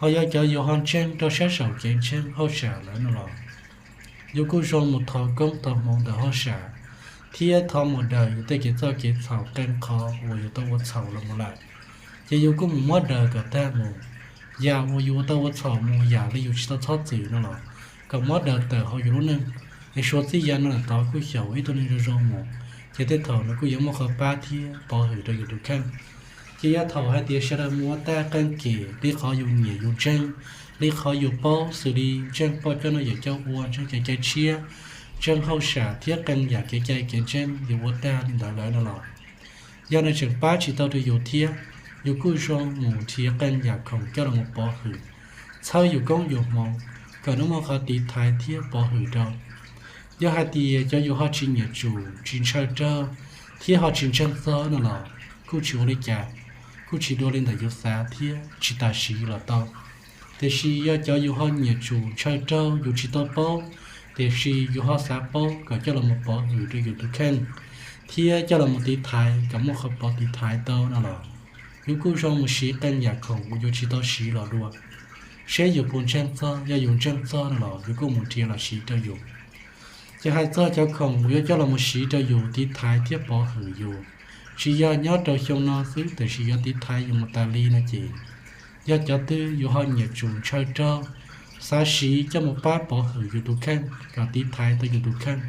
Ho yog cov yus ho ntseeg rau sab saum kev ntseeg hauj sam lawm no los, yus kuj zoo mus thov koob thov hmoov ntawm hauj sam, thiab thov mus daws yus tej kev txoj kev txhaum qee qhov uas yus tau ua txhaum los mus lawm. Ces yus kuj mus muab daws kom tag mus, yam uas yus tau ua txhaum mus yam li yus tsis tau txhob txwm no los, kom muab daws tawm hauv yus lub neej. Es suav txij yam no lawm tod kuj xyaum ib tug neeg zoo zoo mus, ces tej thaum nws kuj yuav muaj qhov pab thiab pov hwm rau yus tus kheej. Ces yog thaum hais tias sawv daws mus ua tag qee kem li qhov yus nyiam yus ntseeg, li qhov yus paub, xws li ntseeg poj coj no yawm coj ua, ntseeg kev cai tshiab, ntseeg hauj sam thiab qee yam kev cai kev ntseeg yus ua tag li ntawd lawm no los, yog nws tseem pab tsis tau rau yus thiab, yus kuj zoo mus nrhiav qee yam khoom coj los mus pov hwm, txhawb yus koob yus hmoov, kom nws muaj qhov tiv thaiv thiab pov hwm rau. Yog hais tias cov yus ho tsis nyiam tsum, tsis ntshaw raug, thiab ho tsis ntseeg txog no los, kuj tsis ua li cas, kuj tsis dua li ntawm yus xav thiab tsis tas siv los tau. Tiam sis yog cov yus ho nyiam tsum, ntshaw raug, yus tsis tau paub, tiam sis yus ho xav paub kom coj los mus pov hwm rau yus tus kheej, thiab coj los mus tiv thaiv kom muaj qhov pov tiv thaiv tau no los, yus kuj zoo mus siv qee yam khoom uas yus tsis tau siv los dua, seb yus puas ntseeg txog. Yog yus ntseeg txog no los yus kuj mus nrhiav los siv rau yus. Ces hais txog cov khoom uas yuav coj los mus siv rau yus tiv thaiv thiab pov hwm yus, tsis yog nyob rau xyoo no xwb tiam sis yuav tiv thaiv yus mus tas li no ces, yog cov twg yus ho nyiam tsum, ntshaw raug, xav siv coj mus pab pov hwm yus tus kheej kom tiv thaiv tau yus tus kheej,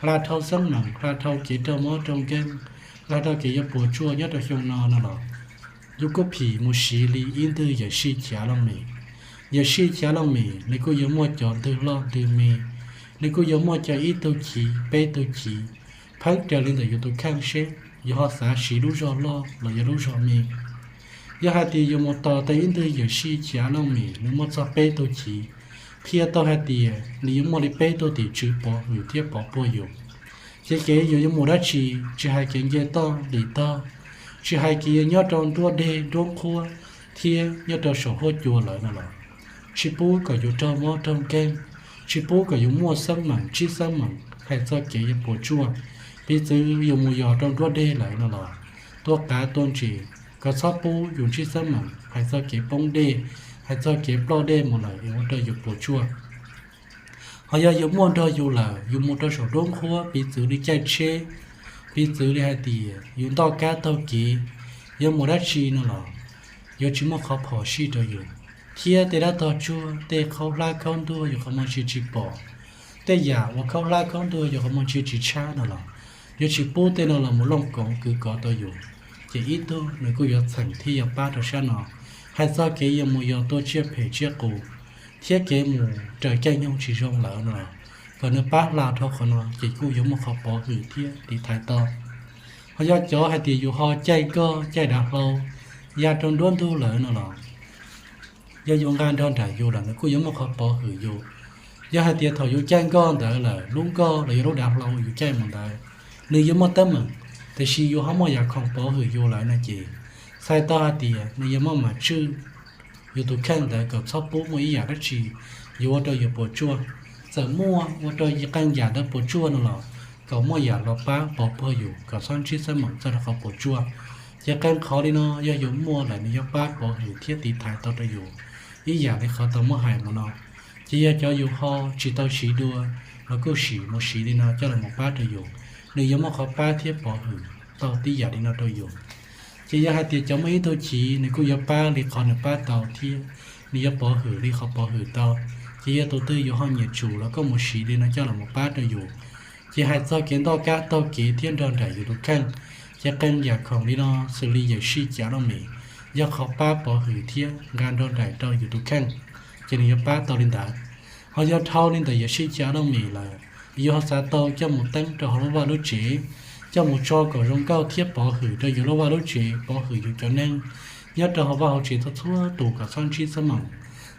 hla dhau xeeb meem, hla dhau kev raug mob raug nkeeg, hla dhau kev yuav puas tsuaj nyob rau xyoo no no los, yus kuj phim mus siv li ib ntwg yawm sij Chav Looj Mem. Yawm sij Chav Looj Mem nws kuj yuav muaj cov ntwg loj ntwg me, nws kuj yuav muaj cov ib tug chiv, peb tug chiv, pheeb raws li ntawm yus tus kheej seb yus ho xav siv lub zog loj los yog lub zog me. Yog hais tias yus mus tos tau ib ntwg yawm sij Chav Looj Mem nws muaj txog peb tug chiv, qhia tau hais tias nws yuav muaj li peb tug tim tswv pov hwm thiab pov puag yus. Ces kev yus yuav mus dab tsi, tsis hais kev nce toj nqis tog, tsis hais kev yuav nyob rau nruab deg nruab nqhuab thiab nyob rau saum huab cua lawm no los, tsis pub kom yus raug mob raug nkeeg, tsis pub kom yus muaj xeeb meem ntsib xeeb meem hais txog kev yuav puas tsuaj. Piv txwv yus mus yos rau nruab deg lawm no los, tua qav tua ntses, kom txhob pub yus ntsib xeeb meem hais txog kev poob dej, hais txog kev ploj dej mus lawm es ua rau yus puas tsuaj. Ho yog yus muaj nrog yus lawm, yus mus rau saum nruab nqhuab, piv txwv li caij tsheb, piv txwv li hais tias yus ntoj kab taug kev, yuav mus dab tsi no los, yuav tsis muaj qhov phom sij rau yus, thiab tej dab tog tsuag, tej khaub hlab khaub ntuag yus qhov muag ntsia tsis pom, tej yam uas khaub hlab khaub ntuag yus qhov muag ntsia tsis tshab no los, yuav tsis pub tej no los mus looj koov kwv kov tau yus. Ces ib tug nws kuj yuav txheem thiab yuav pab rau sab no, hais txog kev yuav mus yos tua tsiaj phem tsiaj qus thiab kev mus raws caij nyoog tsis zoo lawm no los, kom nws pab hla dhau qhov no ces kuj yuav muaj qhov pov hwm thiab tiv thaiv tau. Ho yog cov hais tias yus ho caij nkoj caij dav hlau ya rau nruab ntug lawm no los, yog yus nqa nrog nraim yus lawm nws kuj yuav muaj qhov pov hwm yus. Yog hais tias thaum yus caij nkoj ntawd lawm lub nkoj los yog lub dav hlau yus caij mus ntawd, nws yuav muaj teeb meem, tiam sis yus ho muaj yam khoom pov hwm yus lawm no ces, txhais tau hais tias nws yuav muaj mam tswj yus tus kheej ntawd kom txhob pub muaj ib yam dab tsi yuav ua rau yus puas tsuaj. Txawm muaj ua rau qee yam ntawd puas tsuaj no los, kom muaj yam los pab pov puag yus kom txhob ntsib xeeb meem txog rau qhov puas tsuaj. Ces qee qhov li no yog yus muaj lawm nws yuav pab pov hwm thiab tiv thaiv tau rau yus, ib yam li qhov tau muab hais mus no. Ces yog cov yus ho tsis tau siv dua los kuj sim mus siv li no coj los mus pab rau yus, nws yuav muaj qhov pab thiab pov hwm tau tib yam li no rau yus. Ces yog hais tias cov muaj ib tug chiv nws kuj yuav pab li qhov nws pab tau thiab nws yuav pov hwm li qhov pov hwm tau. Ces yog tus twg yus ho nyiam tsum los koj mus siv li no coj los mus pab rau yus. Ces hais txog kev ntoj kab taug kev thiab nrog nraim yus tus kheej, ces qee yam khoom li no xws li yawm sij Chav Looj Mem, yog qhov pab pov hwm thiab nqa nrog nraim rau yus tus kheej, ces nws yuav pab tau li ntawd. Ho yog dhau li ntawm yawm sij Chav Looj Mem lawm, yus ho xav tau coj mus teeb rau hauv lub vaj lub tsev, coj mus tso kom zoo nkauj thiab pov hwm rau yus lub vaj lub tsev, pov hwm yus cov neeg nyob rau hauv vaj hauv tsev txhua txhua tus kom txhob ntsib xab meem,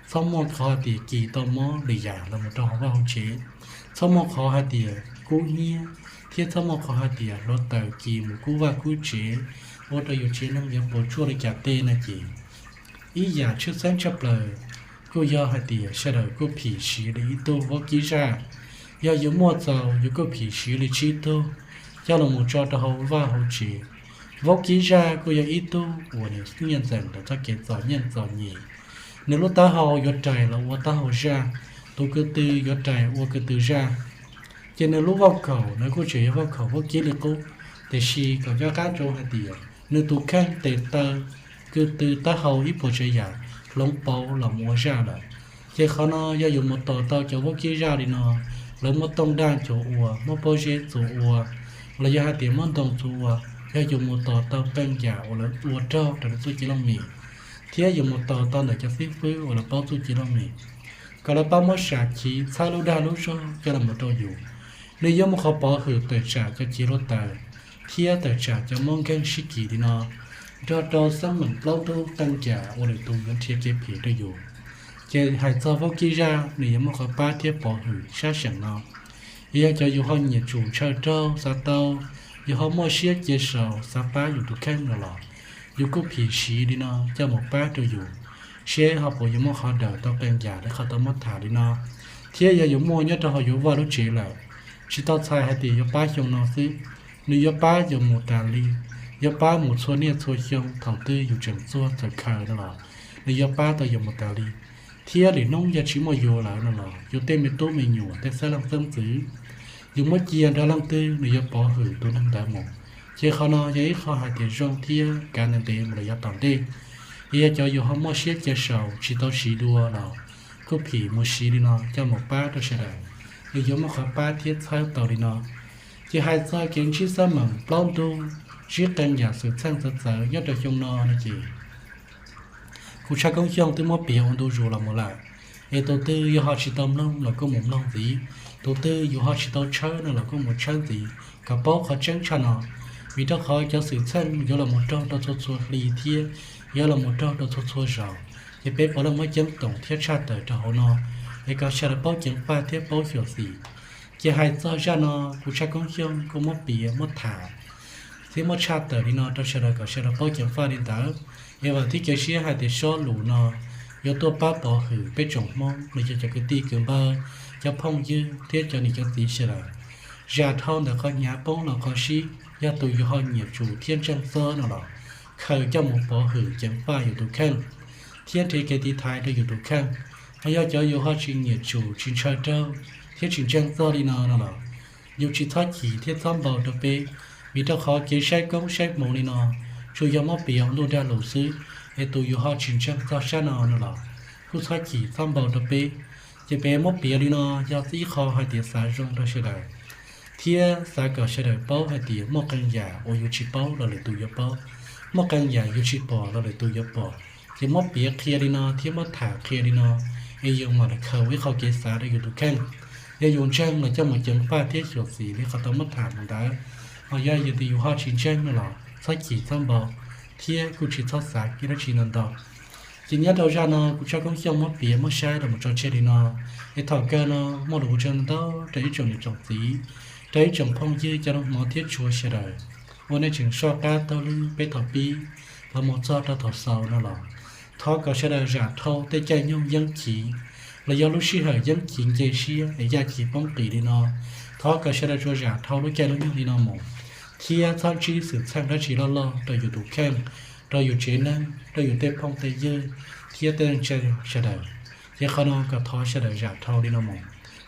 txhob muaj qhov hais tias kis tau mob li yam los mus rau hauv vaj hauv tsev, txhob muaj qhov hais tias kub hnyiab, thiab txhob muaj qhov hais tias hluav taws kis mus kub vaj kub tsev, ua rau yus tsev neeg yuav puas tsuaj li cas tej no ces ib yam tshwj xeeb tshaj plaws kuj yog hais tias sawv daws kuj phim siv li ib tug vaub kib zaj. Yog yus muaj txaus yus kuj phim siv li tsib tug coj los mus tso rau hauv vaj hauv tsev. Vaub kib zaj kuj yog ib tug uas nws nyiaj ntxeem ntawm txoj kev txom nyem txom nyem. Nws lub taub hau yuav rais los ua taub hau zaj, tus ko tw yuav rais ua ko tw zaj. Ces nws lub vaub khaum nws kuj tseem yog vaub khaum vaub kib li qub, tiam sis kom nco qab rau hais tias nws tus kheej tes taw, ko tw taub hau ib puas tsav yam hloov pauv los mus ua zaj lawm. Ces qhov no yog yus mus tos tau cov vaub kib zaj li no, lawv muab tooj daj cuv ua, muab pob zeb txuas ua, los yog hais tias muab ntoo txuas ua, yog yus mus tos tau qee yam uas lawv ua raug rau lawv txuj ci looj mem, thiab yus mus tos tau ntawm cov xib fwb uas lawv paub txuj ci looj mem, kom lawv pab muab sam chiv txhawb lub dag lub zog coj los mus rau yus, nws yuav muaj qhov pov hwm tawm tsam cov chiv hluav taws thiab tawm tsam cov mob nkeeg sib kis li no, nrog rau xab meem plaub ntug qee yam uas lwm tus yuav nrhiav kev phem rau yus. Ces hais txog vaub kib zaj nws yuav muaj qhov pab thiab pov hwm sab seem no. Yog cov yus ho nyiam tsum ntshaw raug xav tau, yus ho muaj siab cia sau xav pab yus tus kheej no los, yus kuj phim siv li no coj mus pab rau yus, seb ho puas yuav muaj qhov daws tau qee yam li qhov tau muab tham li no. Thiab yog yus muaj nyob rau hauv yus vaj lub tsev lawm, tsis tau txhais hais tias yuav pab xyoo no xwb, nws yuav pab yus mus tas li, yuav pab mus txhua niaj txhua xyoo thaum twg yus tseem txuag txawm khaws no los, nws yuav pab tau yus mus tas li. Thiab lwm hnub yog tsis muaj yus lawm no los yus tej me tub me nyuam tej xeeb leej xeeb ntxwv, yus muab cia nrog leej twg nws yuav pov hwm tus neeg ntawd mus. Ces qhov no yog ib qho hais tias zoo thiab kav ntev ntev mus los yav tom ntej. Yog cov yus ho muaj siab cia sau tsis tau siv dua los, kuj phim mus siv li no coj mus pab rau sawv daws, nws yuav muaj qhov pab thiab txhawb tau li no. Ces hais txog kev ntsib xab meem plaub ntug, ntsib qee yam xwm txheej txawv txawv nyob rau xyoo no no ces kuv Tshaj Koob Xyooj twb muab piav ua ntu zus los mus lawm, es tus twg yus ho tsis tau mloog los kuj mus mloog ntxiv, tus twg yus ho tsis tau tshawb no los kuj mus tshawb ntxiv kom paub qhov tseeb tshaj no. Vim rau qhov cov xwm txheej yuav los mus raug rau txhua txhua hli thiab yuav los mus raug rau txhua txhua zaus, ces peb puav leej muab ceeb toom thiab tshaj tawm rau hauv no, es kom sawv daws paub ceev faj thiab paub xyuam xim. Ces hais txog zaj no, kuv Tshaj Koob Xyooj kuj muab piav muab tham thiab muab tshaj tawm li no rau sawv daws kom sawv daws paub ceev faj li ntawd. Es vam thiab cia siab hais tias sob lus no yuav tuaj pab pov hwm peb tsoom Hmoob los yog cov kwv tij kwv npawg, cov phooj ywg thiab cov niam cov txiv sawv daws. Zam dhau ntawm qhov hnyav poob los qhov sib, yog tus yus ho nyiam tsum thiab ntseeg txog no los, khaws coj mus pov hwm ceev faj yus tus kheej thiab nrhiav kev tiv thaiv rau yus tus kheej. Ho yog cov yus ho tsis nyiam tsum tsis ntshaw raug thiab tsis ntseeg txog li no no los, yus tsis txhob chim thiab txhob npau rau peb, vim rau qhov kev saib koob saib hmoov li no tsuas yog muab piav ua ntuj dag lus xwb. Es tus yus ho tsis ntseeg txog sab no no los, kuj txhob chim txhob npau rau peb. Ces peb muab piav li no yog ib qho hais tias xav zoo rau sawv daws, thiab xav kom sawv daws paub hais tias muaj qee yam uas yus tsis paub los lwm tus yuav paub, muaj qee yam yus tsis pom los lwm tus yuav pom. Ces muab piav qhia li no thiab muab tham qhia li no, es yus mam li khaws ua ib qho kev xav rau yus tus kheej. Yog yus ntseeg los coj mus ceev faj thiab xyuam xim li qhov tau muab tham mus ntawd. Ho yog yus tias yus ho tsis ntseeg no los txhob chim txhob npau, thiab kuj tsis txhob xav kev dab tsi ntau ntau. Ces nyob rau zaj no kuv Tshaj Koob Xyooj muab piav muab saib los mus tso tseg li no. Es thaum kawg no muaj lus ua tsaug ntau ntau rau ib tsoom niam tsoom txiv, rau ib tsoom phooj ywg cov lus hmov thiab tshua sawv daws uas nej tseem soj qab taug lw peb thaum pib los mus txog rau thaum xaus no los, thov kom sawv daws zam dhau tej caij nyoog yeeb chiv los yog lub sij hawm yeeb chiv nce siab es yaj chiv poob qis li no. Thov kom sawv daws tsuas zam dhau lub caij lub nyoog li no mus, thiab txhob ntsib xwm txheej dab tsi loj loj rau yus tus kheej, rau yus tsev neeg, rau yus tej phooj tej ywg thiab tej neeg tsa sawv daws. Ces qhov no kom thov sawv daws zam dhau li no mus,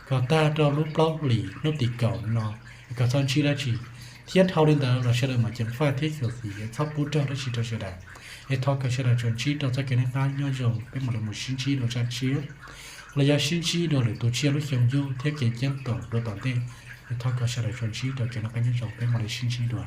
kom tag rau lub plaub hlis hnub tim kaum no, kom txhob ntsib dab tsi, thiab dhau li ntawd los sawv daws mam ceev faj thiab xyuam xim es txhob pub rog dab tsi rau sawv daws. Es thov kom sawv daws tsuas ntsib rau txoj kev noj qab nyob zoo, peb mam li mus sib ntsib dua zaj tshiab, los yog sib ntsib dua lwm tus tsiaj lub xyoo yug thiab kev ceeb toom dua tom ntej. Es thov kom sawv daws tsuas ntsib rau kev noj qab nyob zoo, peb mam li sib ntsib dua.